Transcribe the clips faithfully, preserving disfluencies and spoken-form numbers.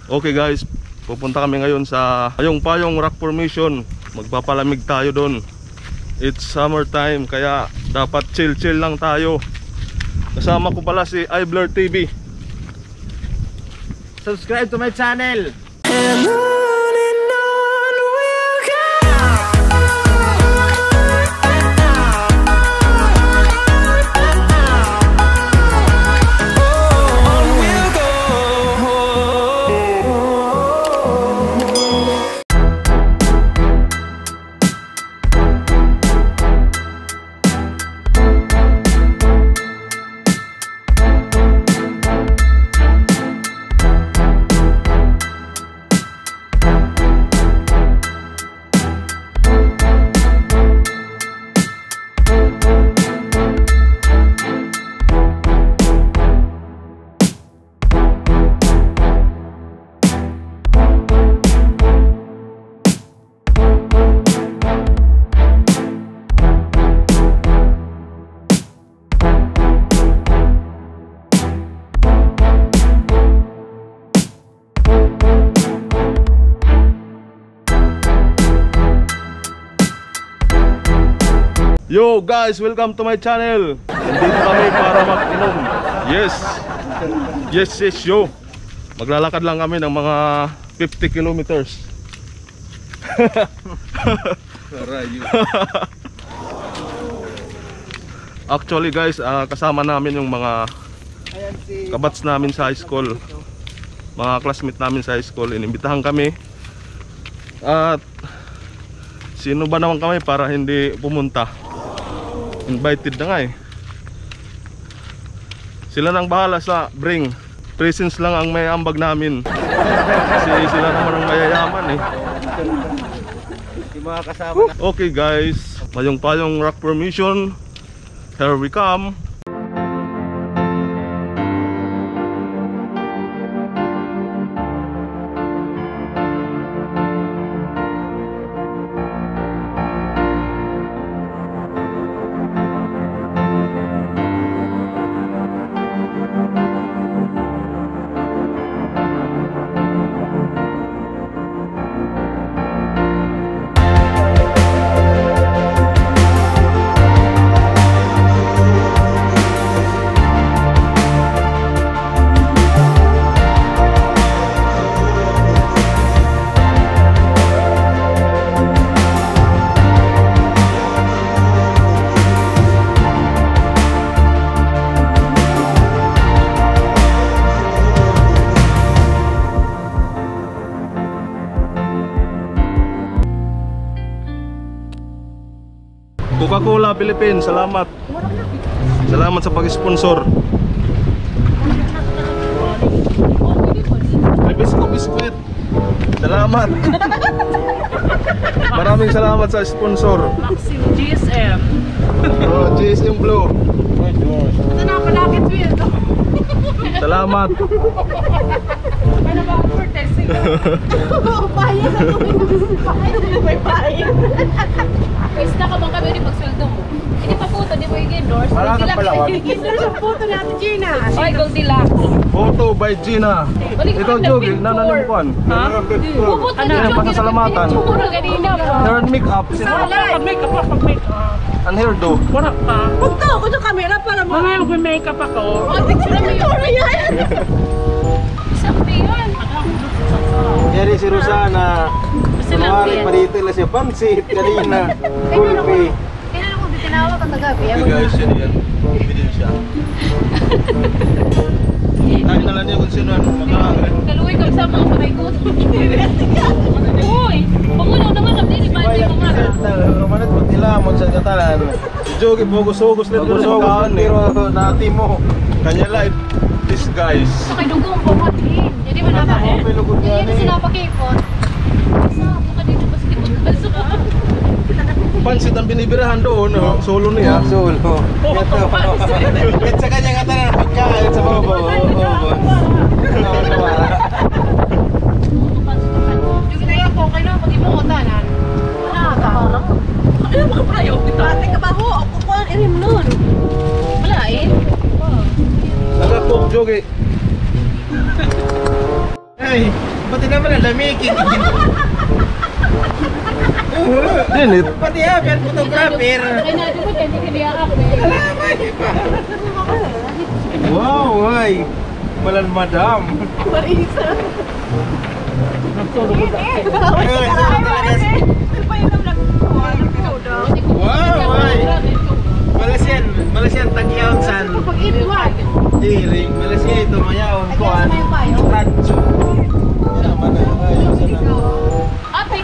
Okay guys, pupunta kami ngayon sa Payong-Payong Rock Formation. Magpapalamig tayo doon. It's summertime, kaya dapat chill-chill lang tayo. Kasama ko pala si Ivler T V. Subscribe to my channel. Yo guys, welcome to my channel. Nandito kami para mag-inom. Yes. Yes, yes, yo. Maglalakad lang kami ng mga fifty kilometers. Aray, yun. Actually guys, ah, kasama namin yung mga kabats namin sa high school. Mga classmate namin sa high school, inimbitahan kami. At sino ba naman kami para hindi pumunta? Invited na nga eh. Sila nang bahala sa bring. Presents lang ang may ambag namin. Kasi sila naman ang mayayaman eh. Yung mga kasama na. Okay guys, Payong-Payong Rock Formation. Here we come. Coca-Cola Philippines, salamat. Salamat sa pag-sponsor. May bisco, biscuit. Salamat. Maraming salamat sa sponsor. Maxim, G S M. Oh, G S M Blue. Ito na, palakit mo yun. Salamat. Ano ba ang Cortez? Payo na ito. May payo. Pista ka bang kami rin pagsweldo mo? Hindi pa po, hindi mo i-endorse. Wala na pala, wala. Photo natin, Gina. Ay, Goldilocks. Photo by Gina. Ikaw, Jogi, nananim kuan. Ha? Pupot na ni Jogi. Pasalamatan. Puro ganina mo. Turn makeup. Pag-makeup, pag-makeup. An hairdo. Wala pa. Punta ako sa camera para mo. Mga mag-makeup ako. Picture mo yan. Isang piyon. Yari si Rosana. Kunwari, parito la siya pansit kanina. Gulpi. Kailan ako di tinawag ang kagabi? Okay, guys, yan, yan. Ebidensya. Tayo na lang niya kung sino ang mag-aaway. Kaluwi ko sa mga patay ko. Uy, pangunaw naman ang dili ba, hindi mo mara. Manat, magtilamon sa katalan. Jogi, bugos-hugos na, bugos-hugos na, pero nati mo. Kanya life, this guys. Sa kay dugong buhat, eh. Hindi mo na ba, eh? May lugod nga, eh. Hindi sila pakipot. Sa, buka dito, basta di ko. Pansit ang binibirahan doon, oh. Solo niya. Solo. At sa kanya nga tanan, pagkain sa bobo. Oo, boss. Yung na yan, okay na, pag imuotanan. Wala ka. Ano ba ka pala yun? Pati ka ba ho? Ako po ang irim nun. Wala eh. Nagkakok, Jogi. Hey! Pati naman an lamikin. Init. Pati abi an photographer. Kay na, di ba, kay di ka niya ako, eh. Alamay pa. Wow, ay. Walang madam. Marisa. Ay, ay, ay, ay. Wow, ay. Malaysian, Malaysian tag-iyaw san. Diri, Malaysia ito, mayaon, kuan. Radyo. Siya man na, ay, siya na. Ate,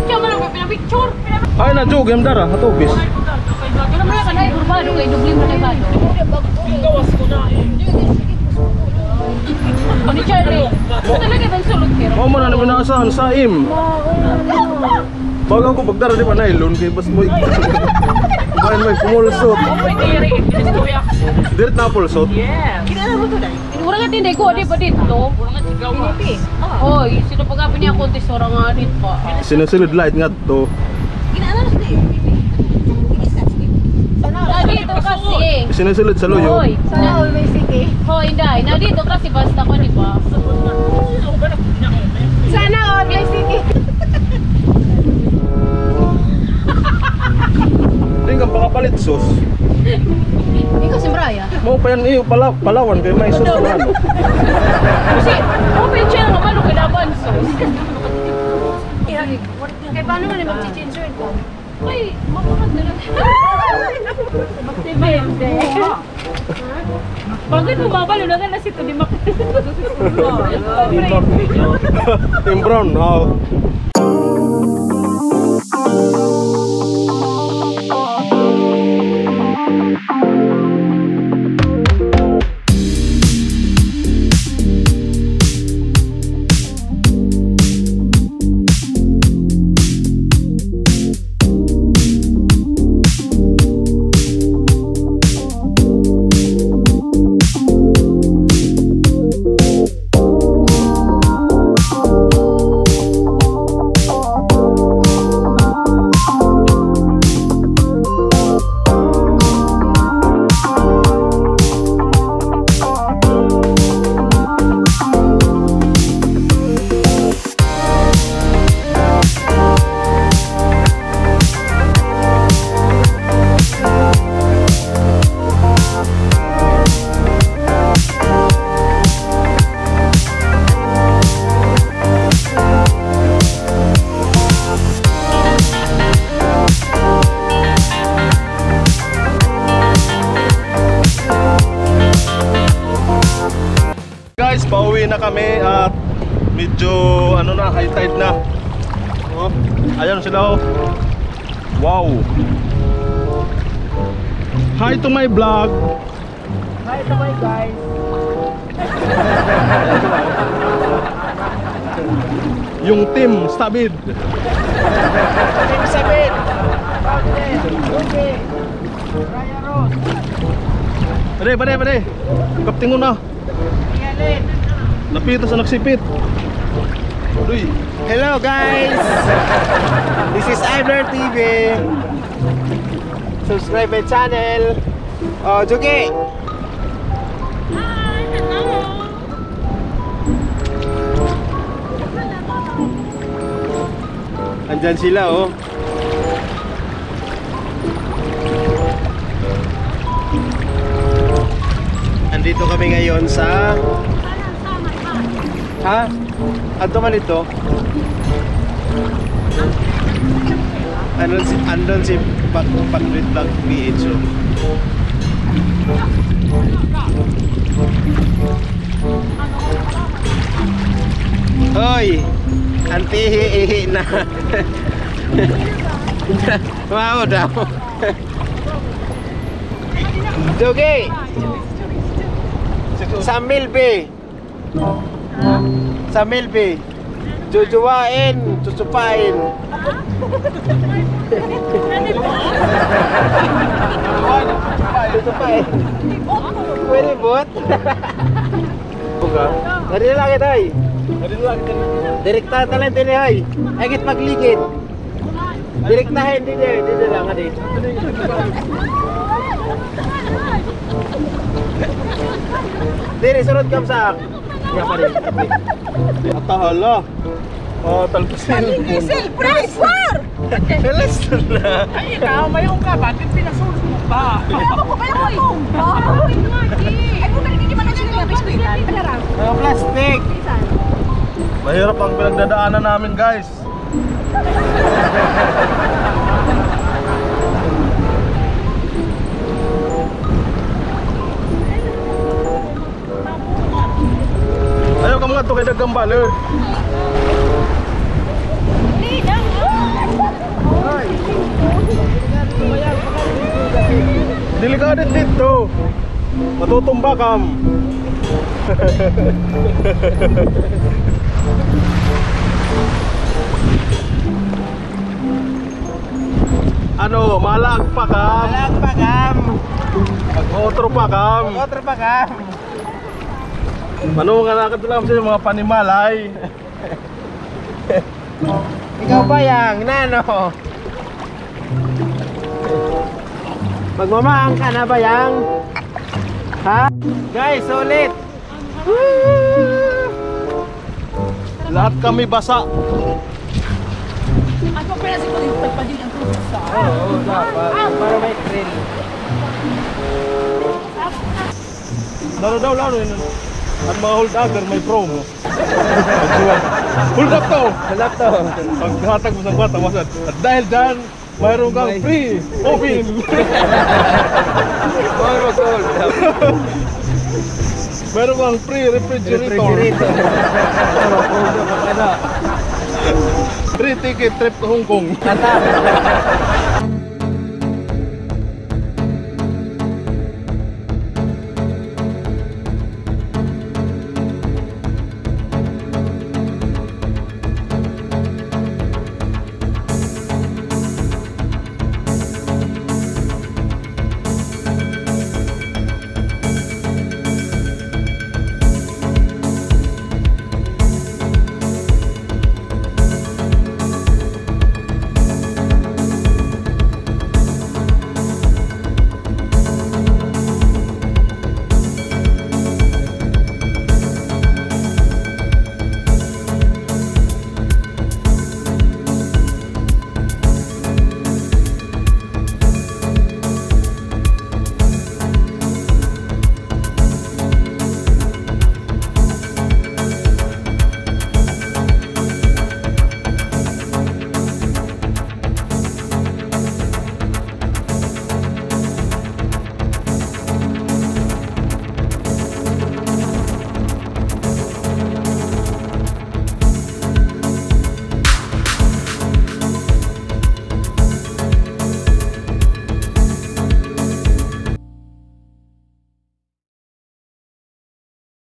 siya man ang pinapicture. Ay, na, Jug, yung dara, atubis. Ano mo lang ka na, kurbado, kay doble mo na bado. Ano, Charlie? Ito talaga bang sulod, pero? Mao man na, nabinasaan sa im. Baga ako pagdara, di ba, nylon, kay bas mo. Bayan mo, pumulsot. Dirit na pulsot. Yes. Mura nga tinday ko, di ba dito? Mura nga tigawa. Hoy, sino pag-abi niya contest, ora nga dito pa? Sinusulod light nga to. Ginaano na sila eh. Dito kasi. Sinusulod sa luyo. Hoy, sana always sige. Hoy, hindi. Na dito kasi basta ko, di ba? Sana always sige. Di ka pakapalit sos. Ikaw si Brian. Mao pa yan, iyo, pala-, palawan kay may sus na ano. Kasi, open siya nga malo kay laban sus. Kay paano man yung mag-change yun? Ay, mapapag na lang. Magtibende. Bakit mo babalo na nga na si Tudimak? Team Brown, oh. Guys, pauwi na kami at medyo, ano na, high tide na. Oh, ayan sila, oh. Wow. Hi to my vlog. Hi to my guys. Yung team Stabid. Team Stabid. Captain, Lupe, Raya Rose. Pare, pare, pare. Kaptingon na. Napita sa nagsipit. Uy. Hello, guys. This is Ivler T V. Subscribe my channel. Oh, Juki. Hi, hello. Andyan sila, oh. Andito kami ngayon sa, ha? Adto man ito. Andon si, andon si Pak-, Pakrit Vlog P H, oh. Hoy! An tihi-ihi na. Mao daw. Jogi! Sa Milby. Sa Milby. Jujuwain, tsutsuphain. Tsutsuphain. Pwede bot? Dali na lang kita, ay. Direkta na lang din, ay. Ay, kit pagligid. Direktahin, didi, didi lang, adi. Diri, sunod kam sa. Ata hala. Oh, talbos. Diesel, price war! Ay, ikaw, may ka ba? Di pinasulong mo ba? Ay, ako ba yung ito? Ay, puta, hindi man ang sila biskwit. Mga plastic. Mahirap ang pinagdadaanan namin, guys. Ayaw ka mga to kay daghang baler. Delikado dito. Matutumba kam. Ano, malag pa kam? Malag pa kam. Mag-otro pa kam. Mag-otro pa kam. Mano nga nakatulang sa mga panimalay. Ikaw, Bayang, nano? Magmamahang ka na, Bayang? Ha? Guys, sulit! Lahat kami basa. Ano kaya si Colin pagpagin ang tubig sa? Oo, dapat. Para may thrill. Laro daw, laro yun. Ang mga hold agger may promo. Hold up to! Hold up to! Paghatag mo sa bata, wasad. At dahil dyan, mayroon kang free oven. Mayroon kang free refrigerator. Refrigerator. Free ticket trip to Hong Kong. Ata.